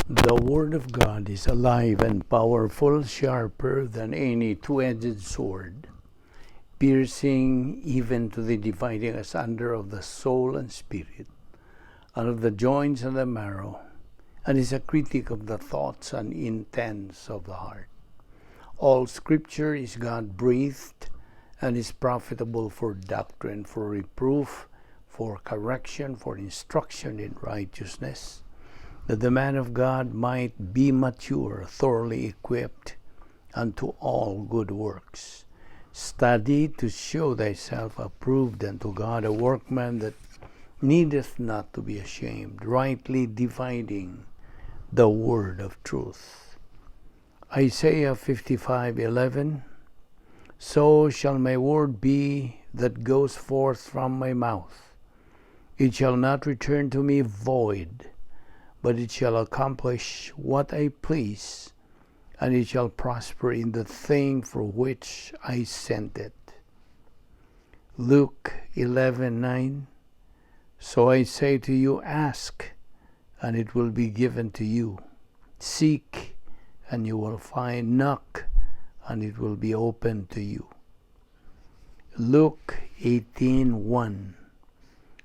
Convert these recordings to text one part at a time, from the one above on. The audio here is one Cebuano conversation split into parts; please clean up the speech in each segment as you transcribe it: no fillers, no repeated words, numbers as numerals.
The Word of God is alive and powerful, sharper than any two-edged sword, piercing even to the dividing asunder of the soul and spirit, and of the joints and the marrow, and is a critic of the thoughts and intents of the heart. All Scripture is God-breathed and is profitable for doctrine, for reproof, for correction, for instruction in righteousness, that the man of God might be mature, thoroughly equipped unto all good works. Study to show thyself approved unto God, a workman that needeth not to be ashamed, rightly dividing the word of truth. Isaiah 55:11. So shall my word be that goes forth from my mouth. It shall not return to me void, but it shall accomplish what I please, and it shall prosper in the thing for which I sent it. Luke 11:9. So I say to you, ask, and it will be given to you. Seek, and you will find. Knock, and it will be opened to you. Luke 18:1.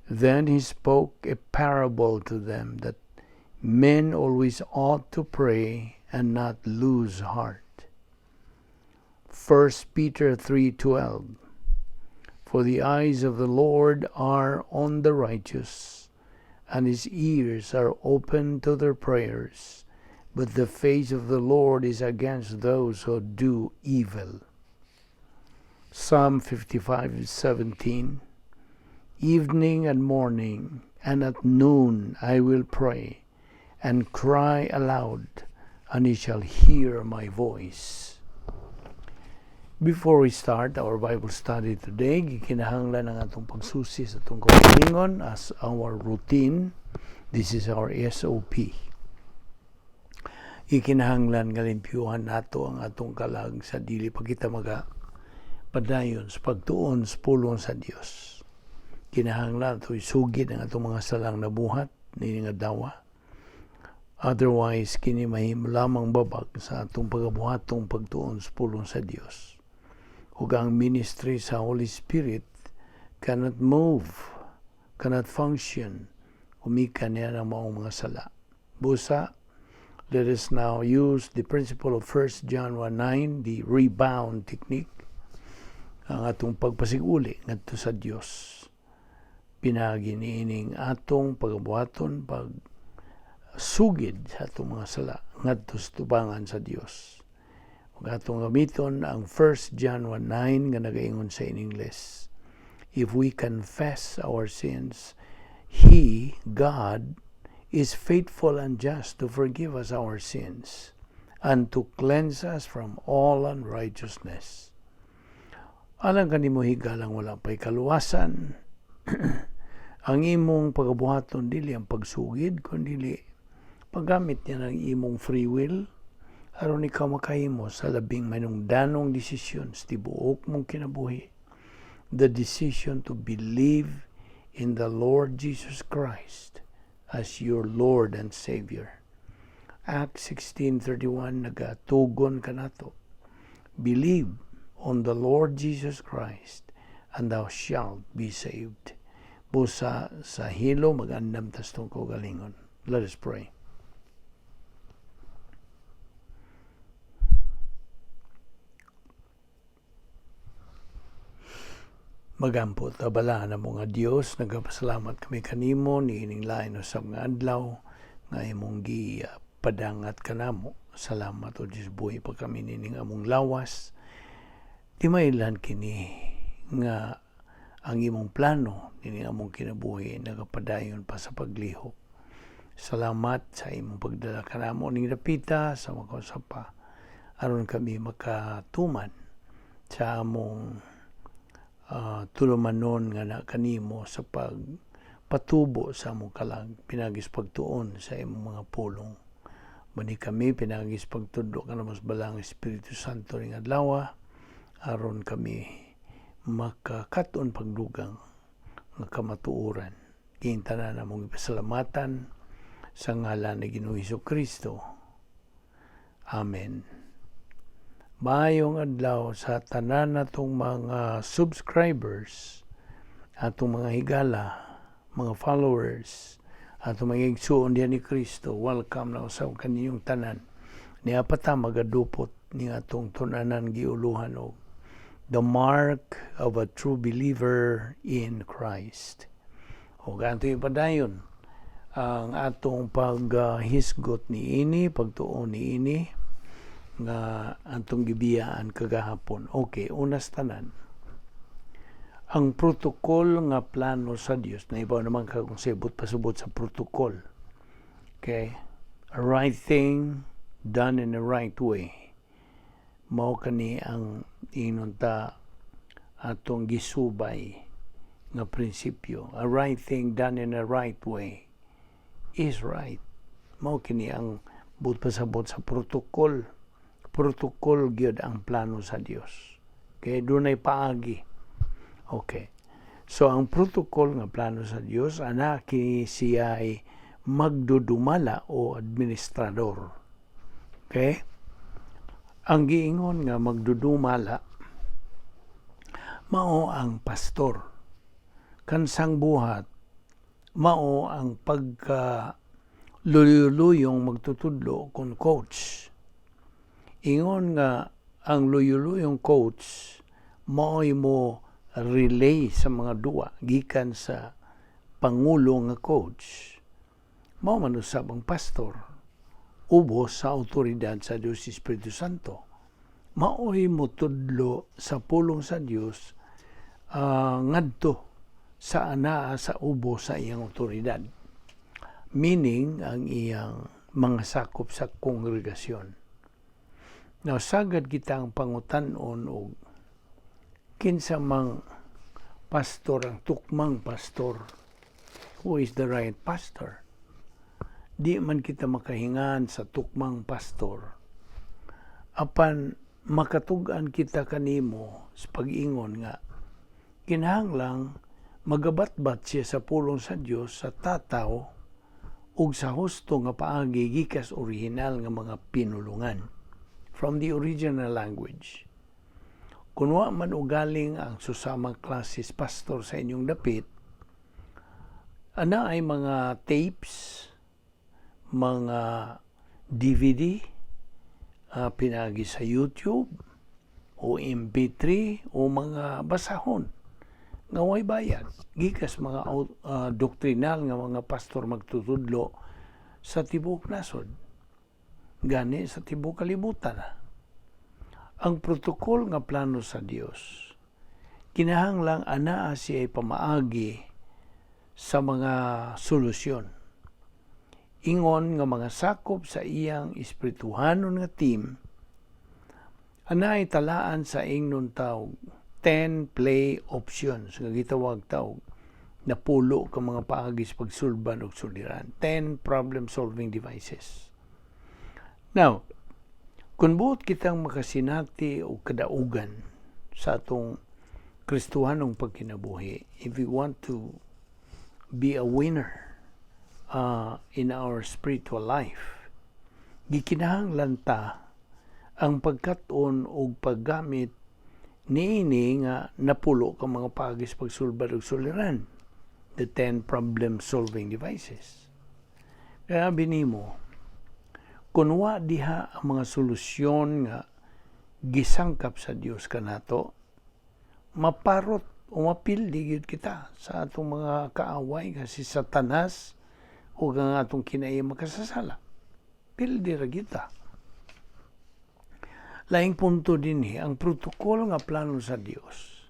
Then he spoke a parable to them, that men always ought to pray and not lose heart. 1 Peter 3:12. For the eyes of the Lord are on the righteous, and his ears are open to their prayers. But the face of the Lord is against those who do evil. Psalm 55:17. Evening and morning and at noon I will pray and cry aloud, and he shall hear my voice. Before we start our Bible study today, gikinahanglan ang atong pagsusi sa atong kaugalingon as our routine. This is our SOP. Gikinahanglan nga limpyuhan nato ang atong kalag sa dili pa kita maga padayon sa pagtuon sa pulong sa Dios. Kinahanglan ato isugid ang atong mga salang nabuhat niini nga adlaw. Otherwise, kini mahimo lamang babag sa atong pagabuhatong pagtuon sa pulong sa Dios. Ug ang ministry sa Holy Spirit cannot move, cannot function, umikan niya ng maong mga sala. Busa, let us now use the principle of 1 John 1:9, the rebound technique, ang atong pagpasiguli ngadto sa Dios. Pinaagi niining atong pagabuhaton pag sugid sa atong mga sala ngadto sa tubangan sa Dios. Ug atong gamiton ang 1 John 1:9 nga nagaingon sa in English. If we confess our sins, He, God, is faithful and just to forgive us our sins and to cleanse us from all unrighteousness. Alang kanimo, higalang wala pa'y kaluwasan, ang imong pagabuhaton dili ang pagsugid, kundi paggamit niya ng imong free will aron ikaw makahimo sa labing manungdanong desisyon sa tibuok mong kinabuhi. The decision to believe in the Lord Jesus Christ as your Lord and Savior. Acts 16:31 nagatugon kanato. Believe on the Lord Jesus Christ and thou shalt be saved. Busa sa hilo magandam tas tong kaugalingon. Let us pray. Magampo ta, balaan mo nga Dios, nagapasalamat kami kanimo niining lain usab nga adlaw nga imong gi padangat kanamo. Salamat, o Dios, buhi pa kami nining among lawas. Timailhan kini nga ang imong plano nining among kinabuhi nagapadayon pa sa paglihok. Salamat sa imong pagdala kanamo ning dapita sa makausap pa aron kami makatuman sa among tulumanon nga na kanimo sa pagpatubo sa among kalag pinagis pagtuon sa imong mga pulong. Bani kami pinagis pagtudlo kanamo sa Balaang Espiritu Santo ning adlaw aron kami makakat-on pagdugang nga kamatuoran. Kining tanan among ipasalamatan Sa ngalan ni Ginoong Hesus Kristo. Amen. Maayong adlaw sa tanan natong mga subscribers, atong mga higala, mga followers, atong mga igsuon diha ni Kristo. Welcome na usab kaninyong tanan. Niya pa ta magadupot ni atong tun-anan giuluhan og "The Mark of a True Believer in Christ." O ganto ipadayon ang atong paghisgot ni ini, pagtuon ni ini nga atong gibiyaan kagahapon. Okay, unas tanan. Ang protocol nga plano sa Dios, na iba naman ka kung sibot pasubot sa protocol. Okay? A right thing done in the right way. Mao kani ang ingnon ta atong gisubay nga prinsipyo. A right thing done in the right way is right. Mao kini ang buot pasabot sa protocol. Protocol gyud ang plano sa Dios. Okay, dunay paagi. Okay. So ang protocol nga plano sa Dios, ana kini siya ay magdudumala o administrador. Okay? Ang giingon nga magdudumala mao ang pastor. Kansang buhat mao ang pagka luyuluyong magtutudlo kon coach. Ingon nga ang luyuluyong coach mao'y mo relay sa mga duwa gikan sa pangulo nga coach. Mao man usab ang pastor ubos sa autoridad sa Dios Espiritu Santo. Mao'y motudlo sa pulong sa Dios ngadto sa anaa sa ubos sa iyang otoridad. Meaning, ang iyang mga sakop sa kongregasyon. Now, sagad kita ang pangutan-on og kinsa mang pastor ang tukmang pastor. Who is the right pastor? Di man kita makahingan sa tukmang pastor. Apan makatug-an kita kanimo sa pag-ingon nga kinahanglang magabatbat siya sa pulong sa Dios sa tataw ug sa husto nga paagi gikas original nga mga pinulungan, from the original language. Kung wa man ugaling ang susamang classis pastor sa inyong dapit, ana ay mga tapes, mga DVD, pinagi sa YouTube, o MP3, o mga basahon nga way bayad gikas mga doktrinal nga mga pastor magtutudlo sa tibuok nasod, gani sa tibuok kalibutan. Ang protocol nga plano sa Dios, kinahanglang anaa siya pamaagi sa mga solusyon. Ingon nga mga sakop sa iyang espirituhanon nga team, anay talaan sa ingnon tawg 10 play options nga gitawag tawg napulo ka mga paagi sa pagsulban og suliran, 10 problem solving devices. Now, kung buot kitang makasinati o kadaugan sa atong Kristohanong pagkinabuhi, if we want to be a winner in our spiritual life, gikinahanglan ta ang pagkat-on og paggamit niini nga napulo ka mga paagi sa pagsulbad og suliran, the 10 problem solving devices. Kaya binimo kung wa diha ang mga solusyon nga gisangkap sa Dios kanato, maparot o mapildi gyud kita sa atong mga kaaway nga si Satanas o ang atong kinaiya makasasala. Pildi ra kita. Laing punto dinhi, ang protocol nga plano sa Dios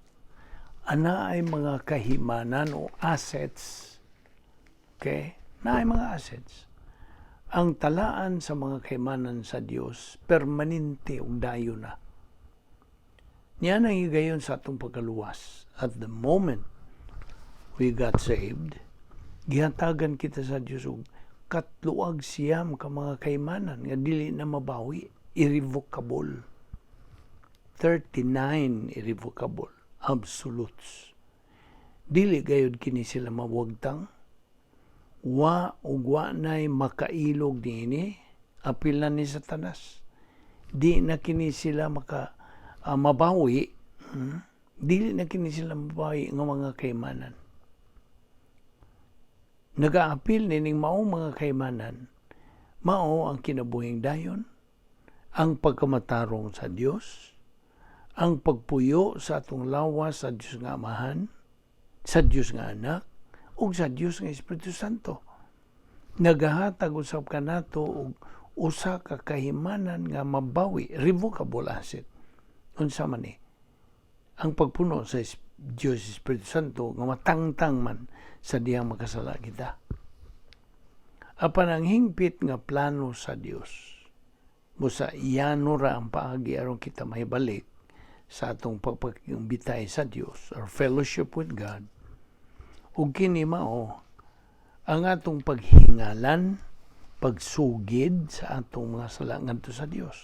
ana ay mga kahimanan o assets. Okay, na ay mga assets. Ang talaan sa mga kahimanan sa Dios permanente ug dayon na. Niya nang higayon sa atong pagkaluwas. At the moment we got saved, gihatagan kita sa Dios og 39 ka mga kaimanan nga dili na mabawi, irrevocable. 39 irrevocable absolutes. Dili gayud kini sila mawagtang. Wa ug wa nay makailog niini, apil na ni Satanas. Di na kini sila maka mabawi, Dili na kini sila mabawi nga mga kaimanan. Nagaapil nining maong mga kaimanan, mao ang kinabuhing dayon, ang pagkamatarong sa Dios, ang pagpuyo sa atong lawas sa Dios nga Amahan, sa Dios nga Anak, ug sa Dios nga Espiritu Santo. Nagahatag usab kanato og usa ka kahimanan nga mabawi, revocable asset. Unsa man ni? Ang pagpuno sa Dios Espiritu Santo nga matangtang man sa dihang makasala kita. Apan ang hingpit nga plano sa Dios, busa yano ra ang paagi aron kita mahibalik sa atong pagpakigbitay sa Dios, our fellowship with God, ug kini mao ang atong paghingalan, pagsugid sa atong mga sala ngadto sa Dios.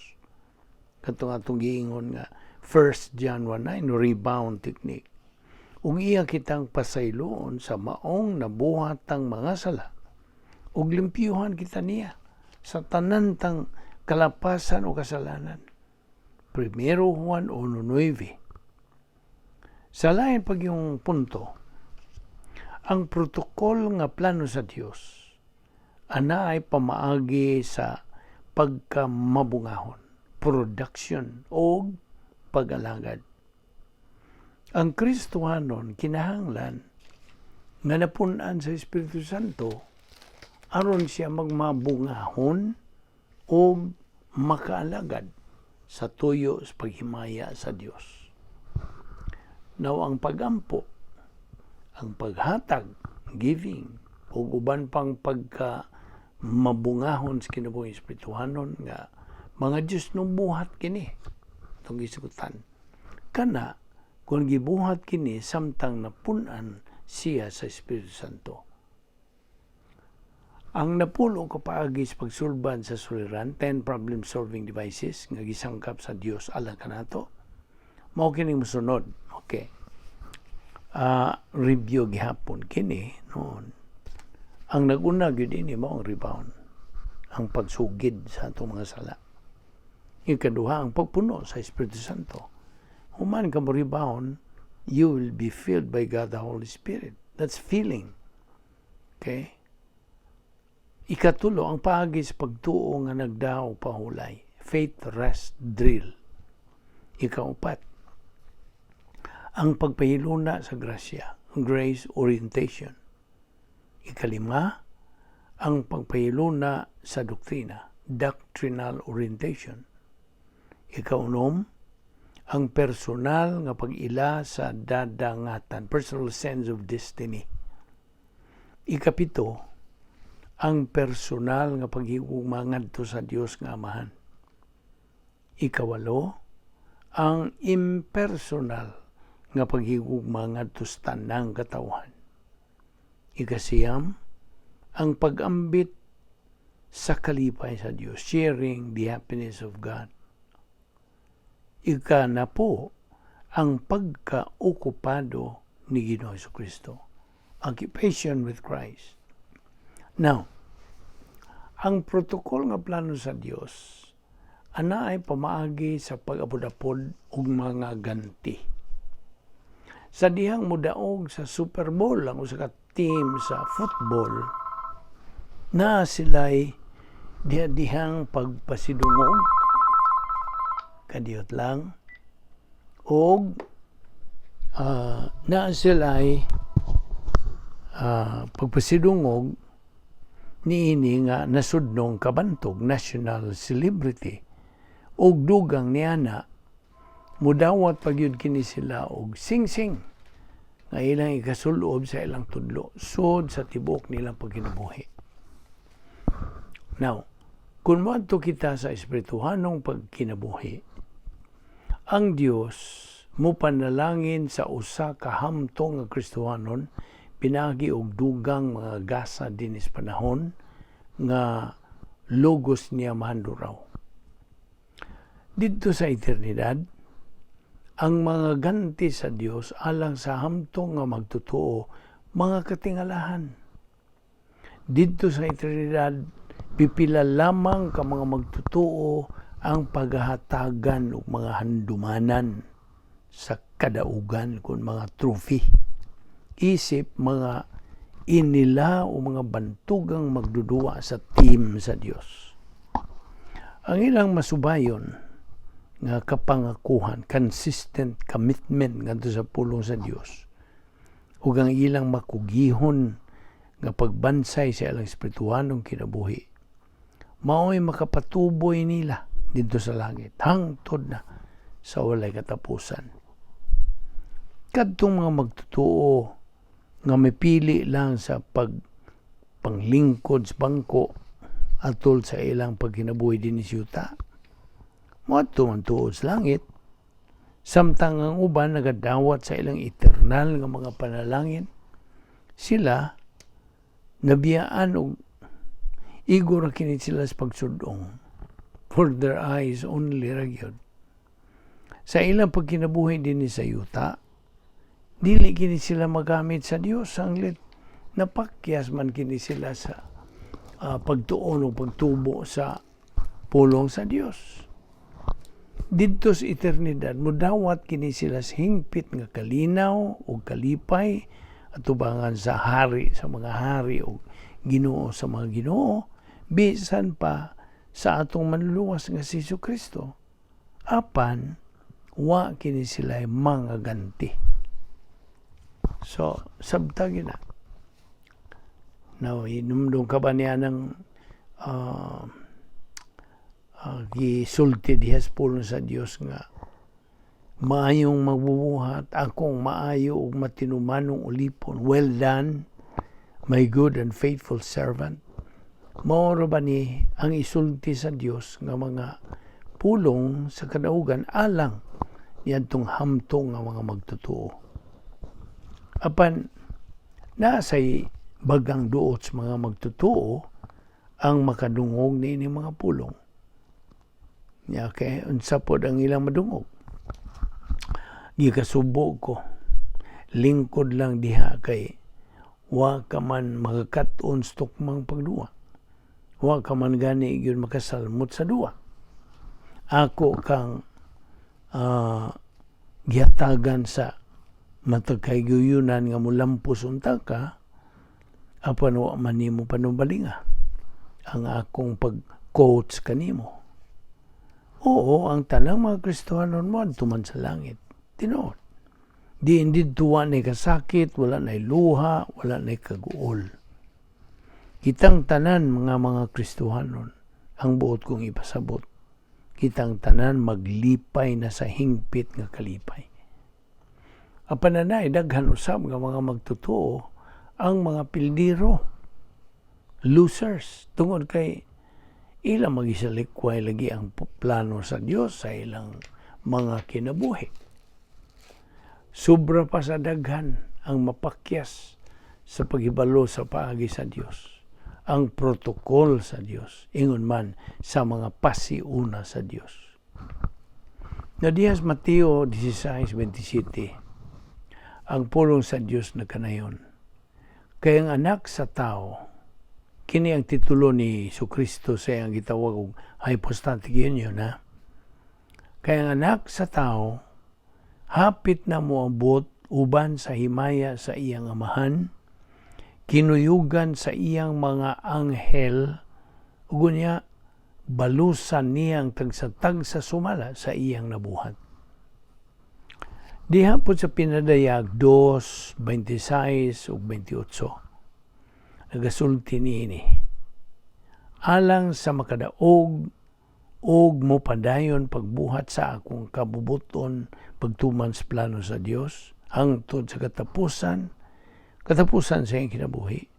Katong atong giingon nga 1 John 1:9 rebound technique. Ug iya kitang pasayloon sa maong nabuhatang mga sala ug limpyuhan kita niya sa tanan tang kalapasan o kasalanan. 1 Juan 1:9. Sa lain pag yung punto, ang protokol nga plano sa Dios ana ay pamaagi sa pagkamabungahon, production o pag-alagad. Ang Kristohanon kinahanglan nga napun-an sa Espiritu Santo aron siya magmabungahon o makaalagad sa tuyo sa paghimaya sa Dios. Now, ang pagampo, ang paghatag, giving, ug uban pang pagka mabungahon sa kinabuhi espirituhanon nga mga Diyos nung buhat kini itong gisgutan. Kana kung gibuhat kini samtang napun-an siya sa Espiritu Santo. Ang napulo ka paagi sa pagsulbad sa suliran, 10 problem solving devices nga gisangkap sa Dios alang kanato. Mao kining mosunod. Okay. Review gihapon kini noon. Ang naguna gyud ini mao ang rebound, ang pagsugid sa atong mga sala. Ikaduha, ang pagpuno sa Espiritu Santo. Human ka mo rebound, you will be filled by God the Holy Spirit. That's filling. Okay? Ikatulo, ang paagi sa pagtuo nga nagdaw pahulay. Faith rest drill. Ikaupat, ang pagpahiluna sa grasya, grace orientation. Ikalima, ang pagpahiluna sa doktrina, doctrinal orientation. Ikaunom, ang personal nga pag-ila sa dadangatan, personal sense of destiny. Ikapito, ang personal nga paghigugma ngadto sa Dios nga Amahan. Ikawalo, ang impersonal nga paghigugma ngadto sa tanang katawhan. Ikasiyam, ang pag-ambit sa kalipay sa Dios, sharing the happiness of God. Ikanapo, ang pagka-okupado ni Ginoong Kristo, occupation with Christ. Now, ang protocol nga plano sa Dios ana ay pamaagi sa pag-apod-apod og mga ganti. Sa dihang mudaog sa Super Bowl ang usa ka team sa football, na sila'y diha-dihang pagpasidungog, kadiyot lang, og na sila'y pagpasidungog niini nga nasudnong kabantog, national celebrity, og dugang niana mudawat pagyud kini sila og sing-sing nga ilang ikasulob sa ilang tudlo sud sa tibuok nilang pagkinabuhi. Now, kung moadto kita sa espirituhanong pagkinabuhi, ang Dios mo panalangin sa usa ka hamtong nga Kristohanon pinaagi og dugang mga gasa dinis panahon nga logos niya mahanduraw. Didto sa eternidad, ang mga ganti sa Dios alang sa hamtong nga magtotoo mga katingalahan. Didto sa eternidad, pipila lamang ka mga magtotoo ang paghahatagan og mga handumanan sa kadaugan kon mga trophy. Isip mga inila o mga bantugang magduduwa sa team sa Dios. Ang ilang masubayon nga kapangakuhan, consistent commitment ngadto sa pulong sa Dios, ug ang ilang makugihon nga pagbansay sa ilang espirituhanong kinabuhi, mao'y makapatuboy nila didto sa langit hangtod na sa walay katapusan. Kadtong mga magtotoo nga mipili lang sa pag panglingkod sa bangko atol sa ilang pagkinabuhi dinhi sa yuta, moadto man tuod sa langit, samtang ang uban nagadawat sa ilang eternal nga mga panalangin. Sila nabiyaan og igo ra kini sila sa pagsudong, for their eyes only ra gyud. Sa ilang pagkinabuhi dinhi sa yuta, dili kini sila magamit sa Dios, sanglit napakyas man kini sila sa pagtuon o pagtubo sa pulong sa Dios. Didto sa eternidad, mudawat kini sila sa hingpit nga kalinaw o kalipay atubangan sa Hari sa mga hari o Ginoo sa mga ginoo, bisan pa sa atong Manluluwas nga si Kristo. Apan wa kini sila mga ganti. So sabta gina. Now, hinumdum ka ba niya ng gisulti diha sa pulong sa Dios nga maayong magbubuhat, akong maayo ug matinumanong ulipon, "Well done, my good and faithful servant"? Mao ra ba ni ang isulti sa Dios nga mga pulong sa kadaugan alang niadtong hamtong nga mga magtotoo? Apan naasay bagang duot sa mga magtotoo ang makadungog niini mga pulong? Nya kay unsa pod ang ilang madungog? "Gikasubo ko, lingkod lang diha kay wa ka man makakat-on sa tukmang pagduwa. Wa ka man gani gyud makasalmot sa duwa. Ako kang gihatagan sa matag kahigayunan nga mulampos unta ka, apan wa man nimo panubalinga ang akong pag-coach kanimo." Oo, ang tanang mga Kristohanon mo man sa langit. Tinuod. Di hindi tuwa na kasakit, wala na luha, wala na kaguol. Kitang tanan mga Kristohanon, ang buot kong ipasabot, kitang tanan maglipay na sa hingpit nga kalipay. Apan na daghan usab nga mga magtotoo ang mga pildiro, losers, tungod kay ilang magisalikway lagi ang plano sa Dios sa ilang mga kinabuhi. Sobra pa sa daghan ang mapakyas sa paghibalo sa paagi sa Dios, ang protocol sa Dios, ingon man sa mga pasiuna sa Dios. Na dihas Mateo 16:27, ang pulong sa Dios na kanayon, "Kay ang Anak sa Tao," kini ang titulo ni Kristo sa iyang gitawag og hypostatic union, ha? "Kay ang Anak sa Tao hapit na moabot uban sa himaya sa iyang Amahan, kinuyugan sa iyang mga anghel, ug unya balusan niya ang tagsa-tagsa sumala sa iyang nabuhat." Diha po sa Pinadayag 2, 26 ug 28, nagasulti niini, "Alang sa makadaog og mopadayon pagbuhat sa akong kabubuton, pagtuman sa plano sa Dios hangtod sa katapusan, katapusan sa iyang kinabuhi,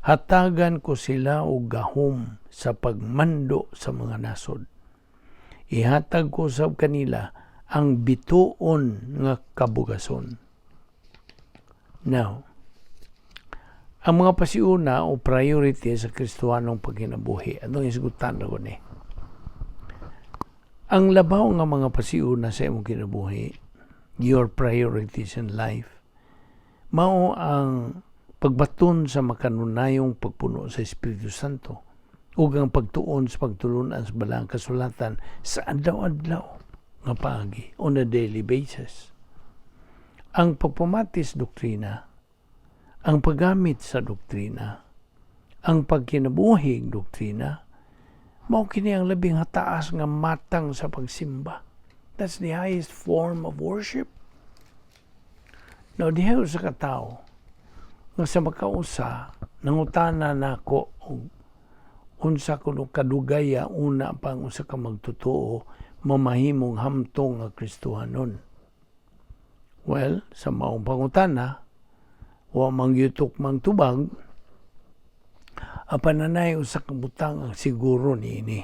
hatagan ko sila og gahom sa pagmando sa mga nasod. Ihatag ko sa kanila ang bituon nga kabugason." Now, ang mga pasiuna o priority sa Kristohanong pagkinabuhi, atong isgutan ko ni. Ang labaw nga mga pasiuna sa imong kinabuhi, your priorities in life, mao ang Pagbaton sa makanunayong pagpuno sa Espiritu Santo ug ang pagtuon sa pagtulunan sa Balaang Kasulatan sa adlaw-adlaw nga paagi, on a daily basis. Ang pagpamati sa doktrina, ang paggamit sa doktrina, ang pagkinabuhig doktrina, mao kini ang labing hataas nga matang sa pagsimba. That's the highest form of worship. Now, diha sa katao, nga sa makausa, nangutana nako og unsa kuno kadugaya una pang usa ka magtotoo mamahimong hamtong nga Kristohanon. Well, sa maong pangutana, wa mangyutok mang tubag, apan anay usa ka butang ang siguro niini.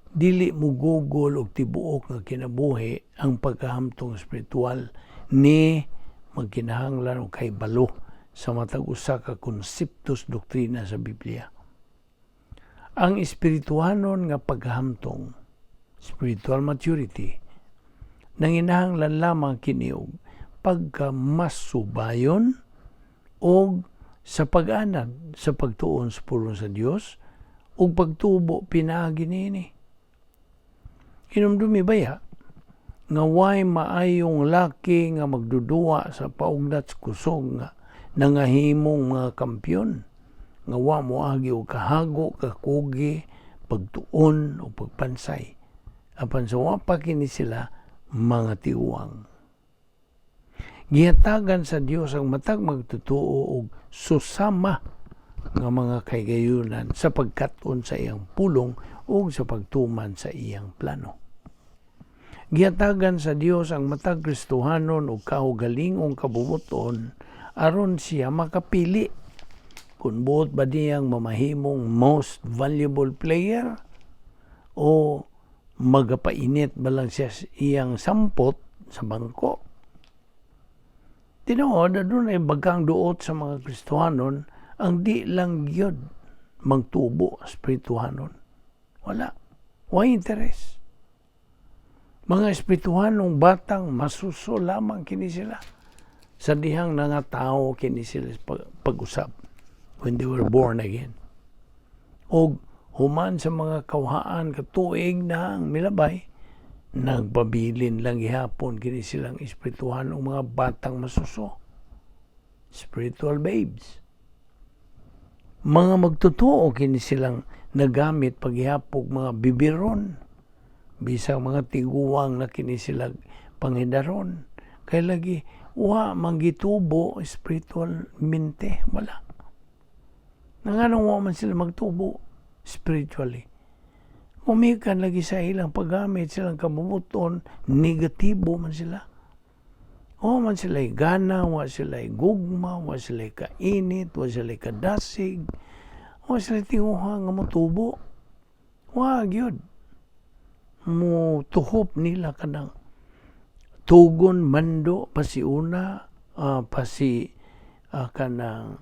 Dili mo gugol og tibuok nga kinabuhi ang pagkahamtong espiritual ni magkinahanglan og kahibalo sa matag usa ka konseptos doktrina sa Biblia. Ang espirituhanon nga pagkahamtong, spiritual maturity, nanginahanglan lamang kini og pagka masubayon og sa pag-anad sa pagtuon sa pulong sa Dios ug pagtubo pinaagi niini. Hinumdumi baya nga way maayong laki nga magduduwa sa paugnat sa kusog nga nangahimong mga kampiyon nga wa moagi og kahago, kakugi, pagtuon o pagpansay. Apan sa wa pa kini sila mga tiwang. Gihatagan sa Dios ang matag magtotoo og susama nga mga kahigayunan sa pagkat-on sa iyang pulong ug sa pagtuman sa iyang plano. Gihatagan sa Dios ang matag Kristohanon og kaugalingong kabubuton aron siya makapili kung buot ba niyang mamahimong most valuable player o magapainit ba lang siya sa iyang sampot sa bangko. Tinuod, adunay bagang duot sa mga Kristohanon ang di lang gyud magtubo espirituhanon. Wala. Way interes. Mga espirituhanong batang masuso lamang kini sila sa dihang nangatao kini sila pag-usab when they were born again. Og human sa mga kawhaan ka tuig na ang milabay, nagpabilin lang gihapon kini silang espirituhanong mga batang masuso. Spiritual babes. Mga magtotoo kini silang nagamit paghihapog mga bibiron. Bisag mga tiguang na kini sila pangidaron. Kay lagi, wa manggitubo spiritual mente. Wala. Nanganong wa man sila magtubo spiritually? Gumikan lagi sa ilang paggamit, silang kabubuton, negatibo man sila. Wa man sila gana, wa sila gugma, wa sila kainit, wa sila kadasig, wa sila tinguha nga motubo. Wa gyud. Mo tuhop nila kanang tugon, mando, pasiuna, pasi kanang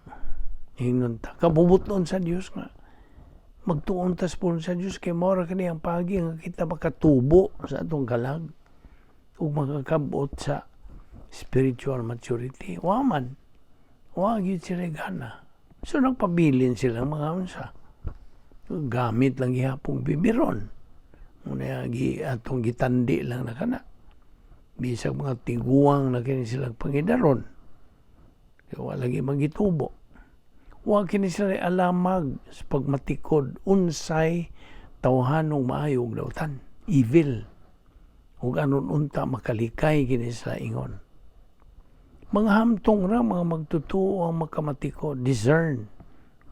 ingon ta kabubuton sa Dios nga magtuon tas pulong sa Dios kay mao ra kini ang paagi nga kita makatubo sa atong kalag ug makakabot sa spiritual maturity. Wa man. Wa gyud sila gana. So nagpabilin sila mga unsa. Gamit lang gihapong bibiron. Muna gi atong gitandi lang na kana. Bisag mga tiguang na kini sila pangidaron. Kaya wa lagi magitubo. Wa kini sila alamag sa pagmatikod unsay tawhanong maayo ug dautan, evil. Ug anon unta makalikay kini sila ingon. Mga hamtong ra mga magtotoo ang makamatikod, discern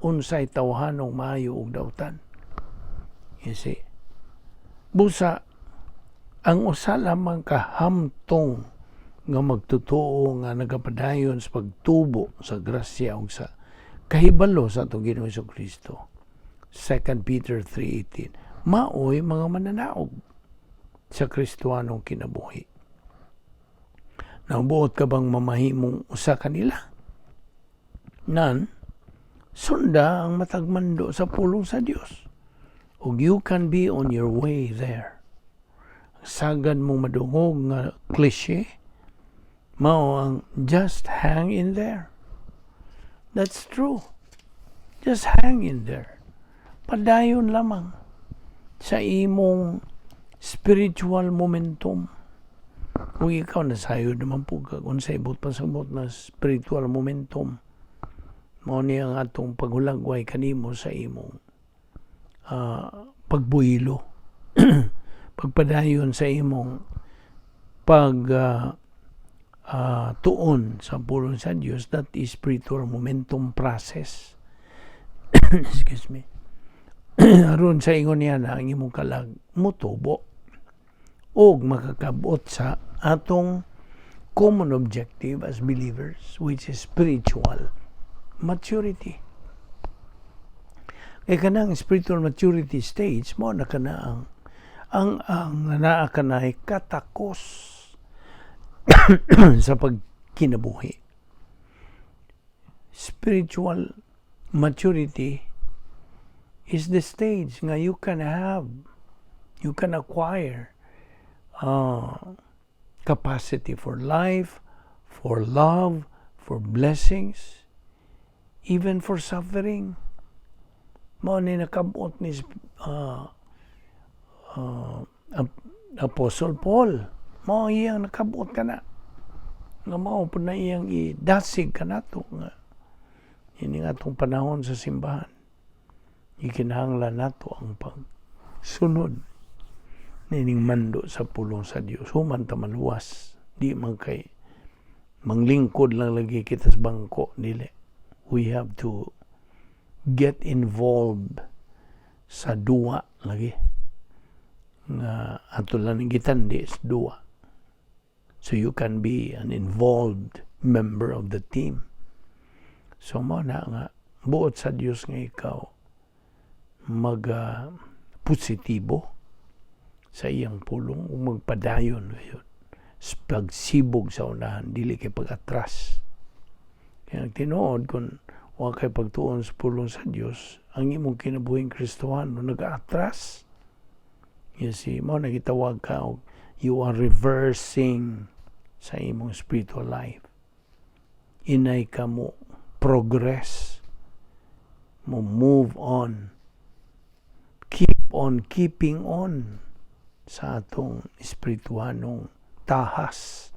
unsay tawhanong maayo ug dautan. You see? Busa ang usa lamang ka hamtong nga magtotoo nga nagapadayon sa pagtubo sa grasya ug sa kahibalo sa atong Ginoong Kristo. 2 Peter 3:18. Maoy mga mananaog sa Kristohanong kinabuhi. Nabuot ka bang mamahimong usa kanila? Nan, sunda ang matag mando sa pulong sa Dios. Ug you can be on your way there. Sagad mong madungog nga cliche, mao ang "Just hang in there." That's true. Just hang in there. Padayon lamang sa imong spiritual momentum. Kung ikaw nasayod naman po ka, kung sa ibot pasabot na spiritual momentum, mao ni ang atong paghulagway kanimo sa imong pagbuhilo. Pagpadayon sa imong pag tuon sa pulong sa Dios, that is spiritual momentum process. Excuse me. Aron sa ingon niya na ang imong kalag mutubo og makakabot sa atong common objective as believers, which is spiritual maturity. Kay kanang spiritual maturity stage mo na kana ang naa kanay katakos sa pagkinabuhi. Spiritual maturity is the stage nga you can acquire capacity for life, for love, for blessings, even for suffering. Mao ni nakabot ni Apostle Paul. Mao iyang nakabot kana. Nga mao po na iyang idasig kanato nga ini nga atong panahon sa simbahan. Ikinahanglan nato ang pagsunod nining mando sa pulong sa Dios. Human ta maluwas, di man kay manglingkod lang lagi kita sa bangko, dili. We have to get involved sa duwa lagi nga ato lang gitandi sa duwa, so you can be an involved member of the team. So mo na nga buot sa Dios nga ikaw mag positibo sa iyang pulong ug magpadayon gayon sa pagsibog sa unahan, dili kay pag-atras. Kaya tinuod, kung wa kay pagtuon sa pulong sa Dios, ang imong kinabuhing Kristohano nag-atras. You see, mo nagitawag ka og you are reversing sa imong spiritual life. Inay ka mo progress, mo move on, keep on keeping on sa atong espirituhanong tahas.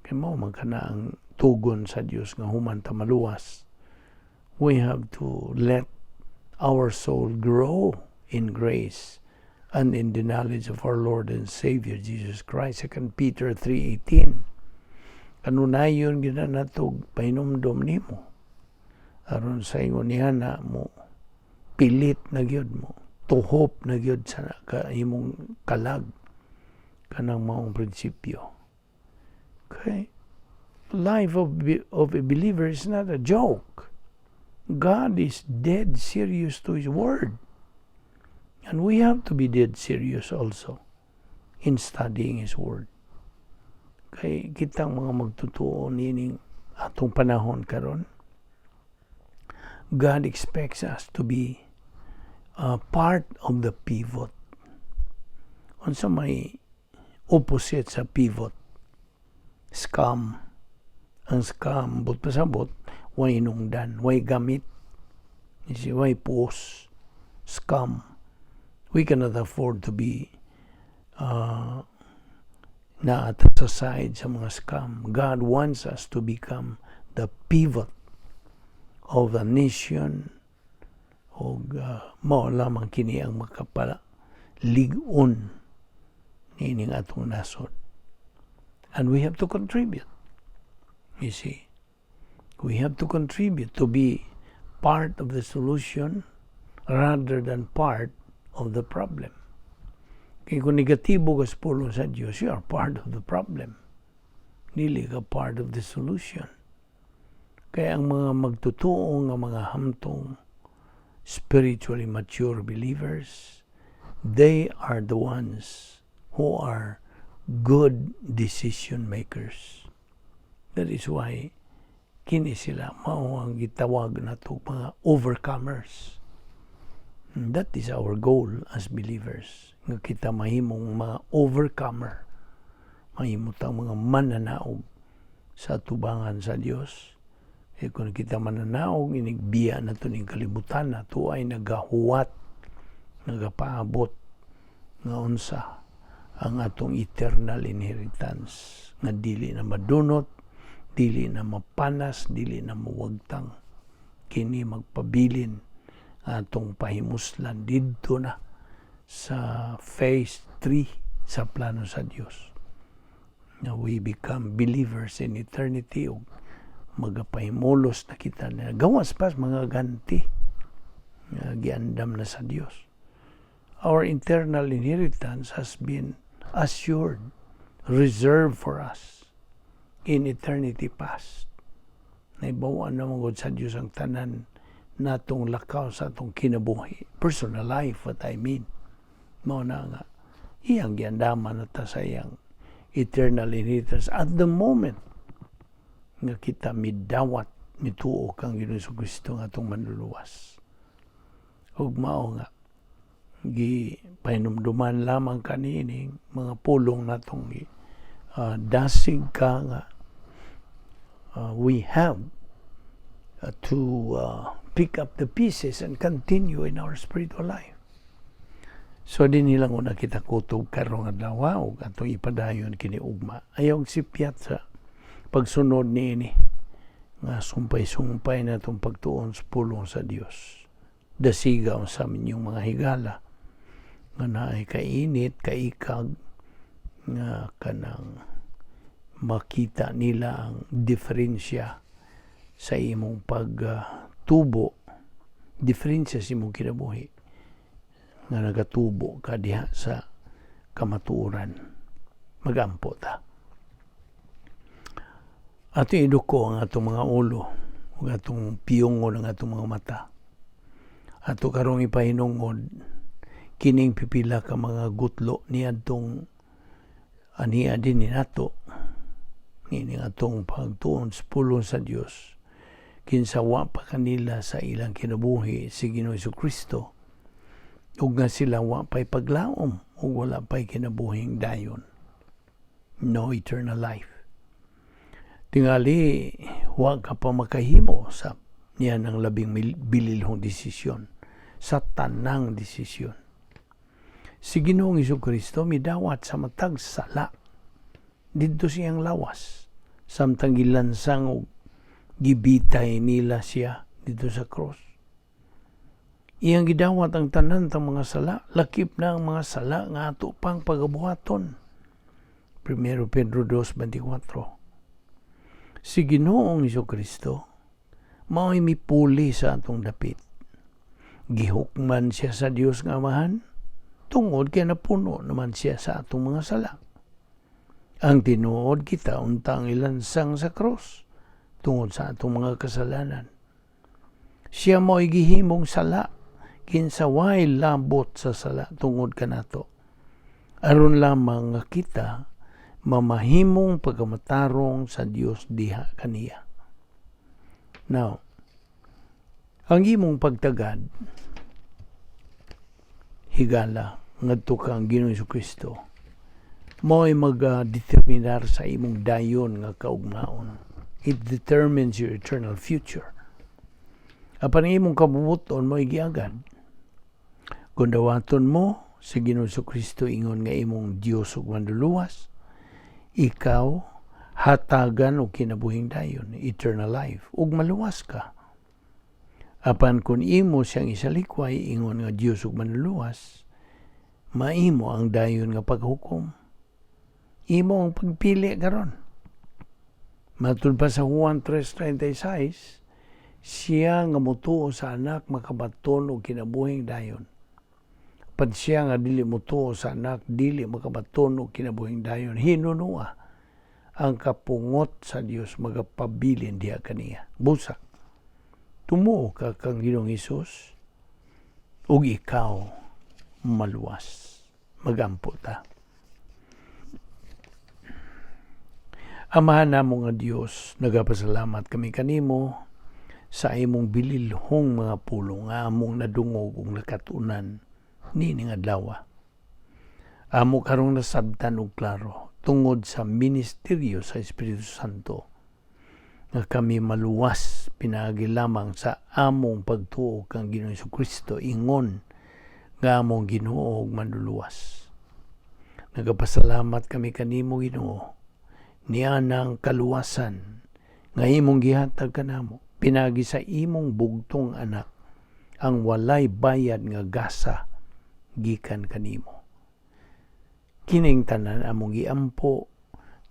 Kay mao man kana ang tugon sa Dios nga human ta maluwas. We have to let our soul grow in grace and in the knowledge of our Lord and Savior Jesus Christ. 2 Peter 3:18. Kanunayon gina natog pahinumdom nimo. Aron sa ingon niya na mo pilit na gyud mo, tuhop na gyud sa ka, imong kalag kanang maong prinsipyo. Okay? Life of a believer is not a joke. God is dead serious to His word. And we have to be dead serious also in studying His word. Kay kitang mga magtutuo nining atong panahon karon, God expects us to be part of the pivot. Unsa may opposite sa pivot? Scum. Ang scum, but pasabot, way nungdan, way gamit. You see, way puos. Scum. We cannot afford to be naa sa side sa mga scum. God wants us to become the pivot of the nation og mao lamang kini ang makapala lig-on niining atong nasod. And we have to contribute. You see, we have to contribute to be part of the solution rather than part of the problem. Kay kung negatibo ka sa pulong sa Diyos, you are part of the problem. Dili ka part of the solution. Kaya ang mga magtutuo nga mga hamtong spiritually mature believers, they are the ones who are good decision makers. That is why kini sila mao ang gitawag nato mga overcomers. That is our goal as believers. Nga kita mahimong mga overcomer. Mahimo tang mga mananaog sa tubangan sa Dios. Kay kung kita mananaog, inigbiya na to ning kalibutan na to ay nagahuwat, nagapaabot nga unsa ang atong eternal inheritance nga dili na madunot, dili na mapanas, dili na mawagtang. Kini magpabilin atong pahimuslan didto na sa phase 3 sa plano sa Dios. Na we become believers in eternity ug magapahimulos na kita na gawas pa mga ganti nga giandam na sa Dios. Our eternal inheritance has been assured, reserved for us in eternity past. Nahibaw-an na man sa Dios ang tanan natong lakaw sa atong kinabuhi. Personal life, what I mean. Mao na nga, iyang giandaman na ta sa iyang eternal inheritance at the moment nga kita midawat, mituo kang Ginoong Kristo nga atong Manluluwas. Ug mao nga gi pahinumduman lamang kanining mga pulong natong gi dasig ka nga we have to pick up the pieces and continue in our spiritual life. So dinhi lang una kita kutob karong adlaw ug atong ipadayon kini ugma. Ayaw sipyat sa pagsunod niini nga sumpay-sumpay na itong pagtuon sa pulong sa Dios. Dasiga sa inyong mga higala nga naay kainit, kaikag nga kanang makita nila ang diferensya sa imong pagtubo, diferensya sa imong kinabuhi nga nagatubo ka diha sa kamatuoran. Magampo ta. Ato iduko ang atong mga ulo ug atong piyongon ang atong mga mata. Ato karong ipahinungod kining pipila ka mga gutlo niadtong ania din ni nato nining atong pagtuon sa pulong sa Dios, kinsa wa pa kanila sa ilang kinabuhi si Ginoong Kristo ug nga sila wa pa'y paglaom ug wala pa'y kinabuhing dayon, no eternal life. Tingali wa ka pa makahimo sa niyan ang labing bililhong desisyon sa tanang desisyon. Si Ginoong Kristo midawat sa matag sala didto siyang lawas samtang gilansang og gibitay nila siya didto sa cross. Iyang gidawat ang tanan tang mga sala, lakip na ang mga sala nga ato pang pagabuhaton. 1 Pedro 2:24. Si Ginoong Kristo mao'y mipuli sa atong dapit. Gihukman siya sa Dios nga Amahan tungod kay napuno naman siya sa atong mga sala. Ang tinuod, kita untang ilansang sa cross tungod sa atong mga kasalanan. Siya mo'y gihimong sala kinsa way labot sa sala tungod kanato, aron lamang nga kita mamahimong pagkamatarong sa Dios diha kaniya. Now, ang imong pagtagad, higala, ngadto kang Ginoong Kristo, mo'y mag-determinar sa imong dayon nga kaugmaon. It determines your eternal future. Apan ang imong kabubuton mo'y giagad. Kung dawaton mo si Ginoong Kristo ingon nga imong Dios ug Manluluwas, ikaw hatagan og kinabuhing dayon, eternal life, ug maluwas ka. Apan kung imo siyang isalikway ingon nga Dios ug Manluluwas, maimo ang dayon nga paghukom. Imo ang pagpili karon. Matud pa sa Juan 3:36, siya nga mutuo sa Anak makabaton og kinabuhing dayon. Pan siya nga dili mutuo sa Anak, dili makabaton og kinabuhing dayon. Hinunua ang kapungot sa Dios magapabilin diha kaniya. Busa, tumuo ka kang Ginoong Hesus ug ikaw maluwas. Magampo ta. Amahan namo nga Dios, nagapasalamat kami kanimo sa imong bililhong mga pulong nga among nadungog ug nakatunan nining adlaw. Amo karong nasabtan og klaro tungod sa ministeryo sa Espiritu Santo. Nga kami maluwas pinaagi lamang sa among pagtuo kang Ginoong Kristo ingon nga among Ginoo ug Manluluwas. Nagapasalamat kami kanimo, Ginoo, nianang kaluwasan nga imong gihatag kanamo pinaagi sa imong bugtong anak, ang walay bayad nga gasa gikan kanimo. Kining tanan among giampo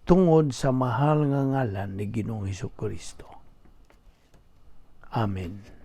tungod sa mahal nga ngalan ni Ginoong Kristo. Amen.